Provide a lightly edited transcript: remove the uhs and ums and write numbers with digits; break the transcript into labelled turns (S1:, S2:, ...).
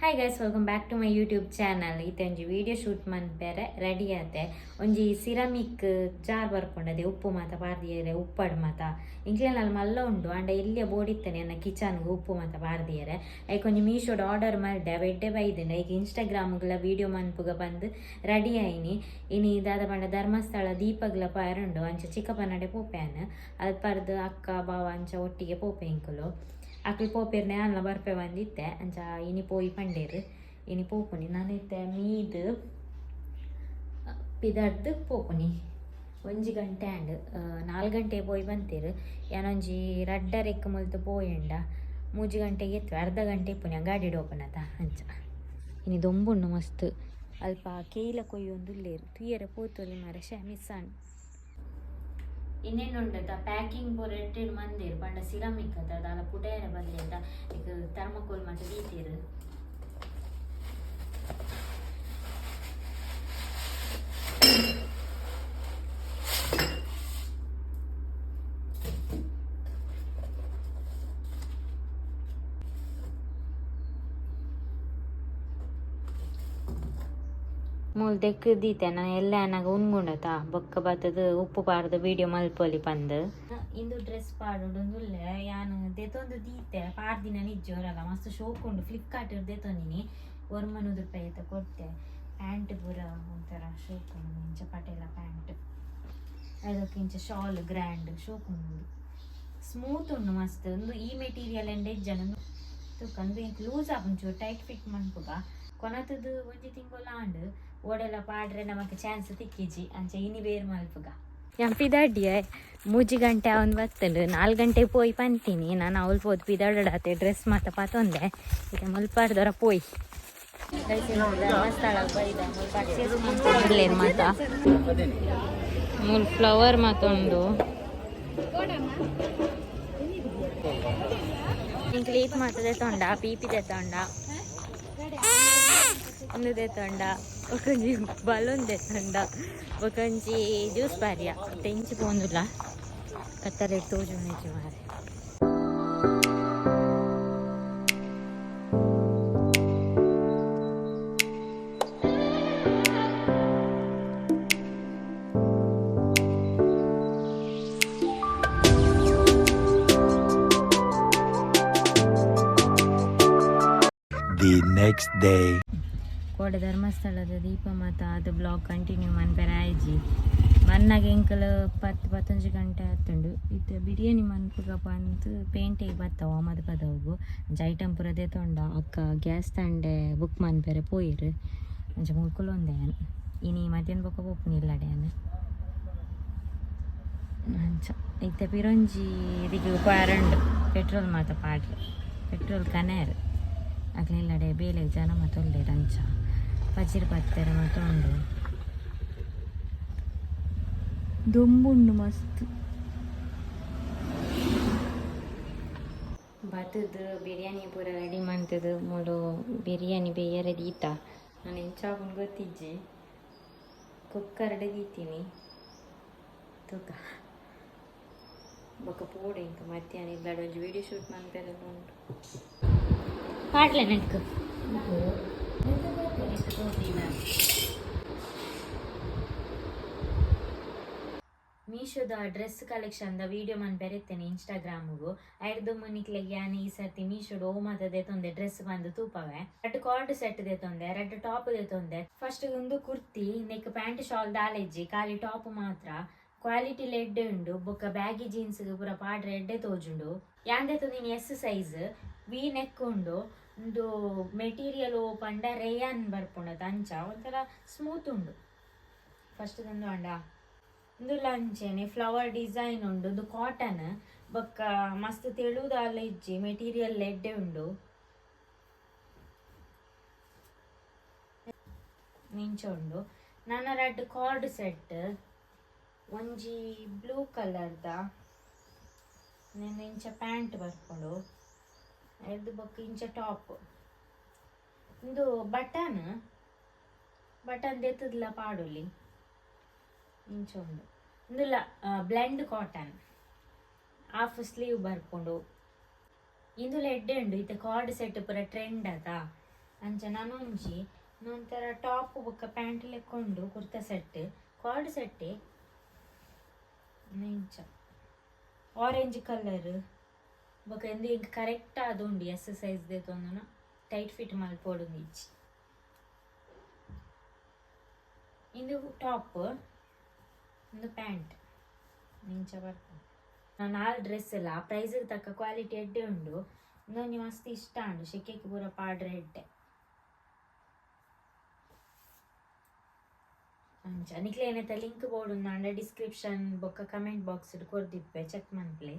S1: Hi guys, welcome back to my YouTube channel. ಇತ್ತೆ ಒಂಜಿ video shoot ಮನ್ಪೆರೆ ready ಆತೆ. ಒಂಜಿ ಸಿರಾಮಿಕ್ ಜಾರ್ ಬರ್ಪುಂಡು, ಉಪ್ಪು ಮಾತ ಪಾರ್ದಿಯರೆ, ಉಪ್ಪಡ್ ಮಾತ. ಎಂಕ್ಲೆನ ಮಲ್ಲ ಉಂಡು, ಅಂಡ ಎಲ್ಲಿಯ ಬೋಡಿತ್ತನೆ ಎನ್ನ ಕಿಚನ್ಗ್ ಉಪ್ಪು ಮಾತ ಪಾರ್ದಿಯರೆ. ಐಕ್ ಒಂಜಿ ಮೀಶೋಡ್ ಆರ್ಡರ್ ಮಲ್ದೆ, ಅವು ಎಡ್ಡೆ ಬೈದುಂಡು. ಐಕ್ ಇನ್ಸ್ಟಾಗ್ರಾಮ್ಗ್ಲ ವಿಡಿಯೋ ಮನ್ಪುಗ ಬಂದು ರೆಡಿ ಆಯ್ನಿ. ಇನಿ ದಾದ ಪಂಡ ಧರ್ಮಸ್ಥಳ ದೀಪಗ್ಲ ಪಾರುಂಡು. ಅಂಚ ಚಿಕ್ಕಪ್ಪನಡೆ ಪೋಪೆನ್, ಅದು ಪರ್ದು ಅಕ್ಕ ಬಾವ ಅಂಚ ಒಟ್ಟಿಗೆ ಪೋಪೆ ಎಂಕುಲು. ಅಕ್ಲು ಪೋಪೆರ್ನೆ ಅಲ್ಲ ಬರ್ಪೆ ಬಂದಿತ್ತೆ. ಅಂಚ ಇನಿ ಪೋಯಿ ಪಂಡೇರು, ಇನಿ ಪೋಪುನಿ. ನಾನು ಇತ್ತೆ ಮೀದ್ ಪಿದರ್ದು ಪೋಪುನಿ. 1 ಗಂಟೆ ಆಂಡ್. 4 ಗಂಟೆ ಪೋಯಿ ಬಂತೇರು. ಯಾನೊಂಜಿ ರಡ್ಡರೆಕ್ ಮುಲ್ತು ಪೋಯೆಂಡ 3 ಗಂಟೆಗೆ ಎತ್ತು, ಅರ್ಧ ಗಂಟೆ ಇಪ್ಪುನಿ ಗಾಡಿಡ್ ಓಪನ್ ಆತ. ಅಂಚ ಇನಿ ದೊಂಬುಂಡು ಮಸ್ತ್. ಅಲ್ಪ ಕೇಯ್ಲ ಕೊಯ್ಯೊಂದುಲ್ಲೇರು, ತೂಯರೆ ಪೋತೊಲಿ ಮಾರೆ. ಶೇ, ಮಿಸ್ ಆಂಡ್. ಇನ್ನೇನು ಉಂಡತ ಪ್ಯಾಕಿಂಗ್ ಪೂರ ಎಡ್ಡೆಡ್ ಮಂದೇರು. ಪಂಡ ಸಿರಾಮಿಕ್ ಅದ, ದಾಲ ಪುಡೇರ ಬಲ್ಲಿ ಅದ. ಈಗ ಥರ್ಮಕೋಲ್ ಮಾತ ದೀತೇರು. ಮೂಲು ದೆಕ್ಕ್ ದೀತೆ ನಾನು ಎಲ್ಲ ಅನ್ನಾಗ ಉನ್ಗುಂಡತ. ಬೊಕ್ಕ ಬತ್ತದ ಉಪ್ಪು ಪಾಡ್ದು ವಿಡಿಯೋ ಮಲ್ಪೊಲಿ ಪಂದ್. ಇಂದು ಡ್ರೆಸ್ ಪಾಡುಂಡು ಉಲ್ಲೆ. ಯಾನ್ ದೆತೊಂದು ದೀತೆ, ಪಾಡ್ದಿನ ನಿಜ್ಜೋರಲ್ಲ. ಮಸ್ತ್ ಶೋಕ್ ಉಂಡು. ಫ್ಲಿಪ್ಕಾರ್ಟ್ ದೆತೊಂದಿನಿ, 150 ರೂಪಾಯಿ ಐತ ಕೊರ್ತೆ. ಪ್ಯಾಂಟ್ ಪೂರ ಒಂಥರ ಶೋಕ್ ಉಂಡು. ಇಂಚ ಪಟೇಲ ಪ್ಯಾಂಟ್, ಅದಕ್ಕೆ ಇಂಚ ಶಾಲ್, ಗ್ರ್ಯಾಂಡ್ ಶೋಕ್ ಉಂಡು. ಸ್ಮೂತ್ ಉಂಡು ಮಸ್ತ್. ಒಂದು ಈ ಮೆಟೀರಿಯಲ್ ಎಂಡ ಇಜ್ಜನ ತುಕ್ಕ. ಅಂದು ಎಂಕ್ ಲೂಸ್ ಆಪುಂಚೂರು, ಟೈಟ್ ಫಿಟ್ ಮನ್ಪುಗ. ಕೊನತದು ಒಂಜಿ ತಿಂಗೊಲ ಆಂಡ್. ಓಡೆಲ್ಲ ಪಾಡ್ರೆ ನಮಕ್ ಚಾನ್ಸ್ ತಿಕ್ಕಿಜಿ. ಅಂಚ ಇನಿ ಬೇರ್ ಮಲ್ಪುಗ. ಪಿದಾಡಿಯೆ 3 ಗಂಟೆ ಅವನು ಬತ್ತಂಡು. 4 ಗಂಟೆಗೆ ಪೋಯಿ ಪಂತೀನಿ. ನಾನು ಅವಳು ಪೋದು ಪಿದಾಡಾತೆ. ಡ್ರೆಸ್ ಮಾತ ಪಾತೊಂದೆ. ಈಗ ಮುಲ್ಪಾಡ್ದೊರ ಪೋಯ್. ಧರ್ಮಸ್ಥಳ ಬೈದ, ಪರ್ಚೇಸ್ ಮಾತ. ಮೂಲು ಫ್ಲವರ್ ಮಾತೊಂಡು. ಇಂಕ್ಲೆ ಈತ್ ಮಾತ ದೆತೊಂಡ. ಪೀಪಿ ದೆತೊಂಡ, ಉಂದು ದೆತೊಂಡ, ಬೊಕೊಂಜಿ ಬಲೂನ್ ದೆತೊಂಡ, ಬೊಕೊಂಜಿ ಜ್ಯೂಸ್ ಪಾರಿಯ. ಇಂಚಿ ಪೋಂದುಲ್ಲ, ಕತ್ತಲೆ ತೋಜುಂಡು ಮಾರೆ.
S2: The next day.
S1: ಕೋಡೆ ಧರ್ಮಸ್ಥಳದ ದೀಪ ಮಾತ ಅದು ಬ್ಲಾಗ್ ಕಂಟಿನ್ಯೂ ಮನ್ಪೆರೆ ಆಯ್ಜಿ. ಮನ್ನಾಗ ಎಂಕಲ್ 10, 11 ಗಂಟೆ ಆತುಂಡು. ಇತ್ತೆ ಬಿರಿಯಾನಿ ಮನ್ಪುಗ ಪಂದ್ ಪೇಂಟೆಗೆ ಬತ್ತವ ಮದುಪದವು. ಅಂಚ ಐಟಮ್ ಪೂರ ದೆತೊಂಡ. ಅಕ್ಕ ಗ್ಯಾಸ್ ತಂಡೆ ಬುಕ್ ಮನ್ಪೆರೆ ಪೋಯಿರು. ಅಂಚ ಮುಲ್ಕುಲು ಒಂದೆ. ಇನಿ ಮಧ್ಯಾಹ್ನ ಬೊಕ್ಕ ಪೋಪುನಿ ಇಲ್ಲಡೆ ಯಾನ್. ಅಂಚ ಇತ್ತೆ ಪಿರೊಂಜಿ ಇದಕ್ಕೆ ಪೋಯರಂಡು ಪೆಟ್ರೋಲ್ ಮಾತ ಪಾಡ್ರೆ, ಪೆಟ್ರೋಲ್ ಕನೇರ್. ಅಕ್ಲೆಲ್ಲಡೆ ಬೇಲೆ ಜನ ಮಾತ ಉಲ್ಲೆರ್. ಅಂಚ ಪಜಿರ್ ಪತ್ತೆರೆ ಮಾತ ಉಂಡು. ದೊಂಬುಂಡು ಮಸ್ತ್. ಬತ್ತದು ಬಿರಿಯಾನಿ ಪೂರ ರೆಡಿ ಮಂತದು ಮೂಲು ಬಿರಿಯಾನಿ ಬೇಯರೆ ದೀತ. ನಾನು ಎಂಚ ಆಪುಂಡು ಗೊತ್ತಿಜ್ಜಿ. ಕುಕ್ಕರ್ಡ್ ದೀತೀನಿ, ತೂಕ. ಬೊಕ್ಕ ಪೋಡು ಇಂಕ ಮಧ್ಯಾಹ್ನ ಇಲ್ಲಡೆ ಒಂಜಿ ವಿಡಿಯೋ ಶೂಟ್ ಮನ್ಪೆರೆ ಉಂಡು. ಪಾಡ್ಲೆ ನೆಕ್. ಮೀಶೋದ ಡ್ರೆಸ್ ಕಲೆಕ್ಷನ್ the video ಮನ್ಪೆರೆ ಇತ್ತೇನೆ ಇನ್ಸ್ಟಾಗ್ರಾಮ್ಗು. ಐರ್ದು ಮುನಿಕ್ಲೆಗ್ ಯಾನ್ ಈ ಸರ್ತಿ ಮೀಶೋಡ್ ಓ ಮಾತ ದೆತೊಂದೆ ಡ್ರೆಸ್ ಬಂದು ತೂಪವೆ. ರಡ್ಡ್ ಕಾರ್ಡ್ ಸೆಟ್ ದೆತೊಂದೆ, ರಡ್ಡ್ ಟಾಪ್ ದೆತೊಂದೆ. ಫಸ್ಟ್ ಒಂದು ಕುರ್ತಿ, ನೆಕ್ ಪ್ಯಾಂಟ್ ಶಾಲ್ ದಾಲೆಜ್ಜಿ, ಖಾಲಿ ಟಾಪ್ ಮಾತ್ರ. ಕ್ವಾಲಿಟಿ ಎಡ್ಡೆ ಉಂಡು. ಬೊಕ್ಕ ಬ್ಯಾಗಿ ಜೀನ್ಸ್ ಪೂರ ಪಾಡ್ರೆ ಎಡ್ಡೆ ತೋಜುಂಡು. ಯಾನ್ ದೆತೊಂದಿನಿ ಎಸ್ ಸೈಜ್, ವಿ ನೆಕ್ ಉಂಡು. ಉಂದು ಮೆಟೀರಿಯಲ್ ಪಂಡ ರೇಯಾನ್ ಬರ್ಪುಂಡು ಅಂಚ ಒಂಥರ ಸ್ಮೂತ್ ಉಂಡು. ಫಸ್ಟ್ ತಂದು ಅಂಡ ಉಂದು ಅಂಚೆನೆ ಫ್ಲವರ್ ಡಿಸೈನ್ ಉಂಡು. ಉಂದು ಕಾಟನ್. ಬೊಕ್ಕ ಮಸ್ತ್ ತೆಳುದಾಲ ಇಜ್ಜಿ, ಮೆಟೀರಿಯಲ್ ಎಡ್ಡೆ ಉಂಡು. ಇಂಚ ಉಂಡು. ನನ ರಡ್ಡ್ ಕಾರ್ಡ್ ಸೆಟ್, ಒಂಜಿ ಬ್ಲೂ ಕಲರ್ದ ನೆನ್ ಇಂಚ ಪ್ಯಾಂಟ್ ಬರ್ಪುಂಡು. ಐರ್ದ್ ಬೊಕ್ಕ ಇಂಚ ಟಾಪ್. ಉಂದು ಬಟನ್, ಬಟನ್ ದೆತ್ತುದ್ಲ ಪಾಡೊಲಿ. ಇಂಚ ಉಂಡು. ಉಂದುಲ ಬ್ಲೆಂಡ್ ಕಾಟನ್, ಹಾಫ್ ಸ್ಲೀವ್ ಬರ್ಪುಂಡು. ಇಂದುಲ ಎಡ್ಡೆ ಉಂಡು. ಇತ್ತೆ ಕಾರ್ಡ್ ಸೆಟ್ ಪೂರ ಟ್ರೆಂಡ್ ಅತ. ಅಂಚ ನನೊಂಜಿ ಒಂಥರ ಟಾಪ್ ಬೊಕ್ಕ ಪ್ಯಾಂಟ್ ಲೆಕ್ಕೊಂಡು ಕುರ್ತಾ ಸೆಟ್, ಕಾರ್ಡ್ ಸೆಟ್ಟೆ ಇಂಚ ಆರೆಂಜ್ ಕಲರ್. ಬೊಕ್ಕ ಇಂದು ಎಂಕ್ ಕರೆಕ್ಟ್ ಆದುಂಡು. ಎಸ್ ಸೈಜ್ ದೆತೊಂದುನ, ಟೈಟ್ ಫಿಟ್ ಮಲ್ಪೊಡು ಇಜ್ಜಿ. ಇಂದು ಟಾಪ್, ಇಂದು ಪ್ಯಾಂಟ್ ಇಂಚ ಬರ್ಪುಂಡು. ನಾಲ್ ಡ್ರೆಸ್ ಎಲ್ಲ ಪ್ರೈಸ್ ತಕ್ಕ ಕ್ವಾಲಿಟಿ ಎಡ್ಡೆ ಉಂಡು. ಇಂದೊಂಜಿ ಮಸ್ತ್ ಇಷ್ಟ ಉಂಡು. ಶೆಕೆಕ್ ಪೂರ ಪಾಡ್ರೆ ಎಡ್ಡೆ. ಅಂಚ ನಿಕ್ಲೆ ಏನೈತ ಲಿಂಕ್ ಬೋಡು ಅಂಡ ಡಿಸ್ಕ್ರಿಪ್ಷನ್ ಬೊಕ್ಕ ಕಮೆಂಟ್ ಬಾಕ್ಸ್ ಕೊರ್ದಿಪ್ಪೆ, ಚೆಕ್ ಮನ್ಪ್ಲೆ.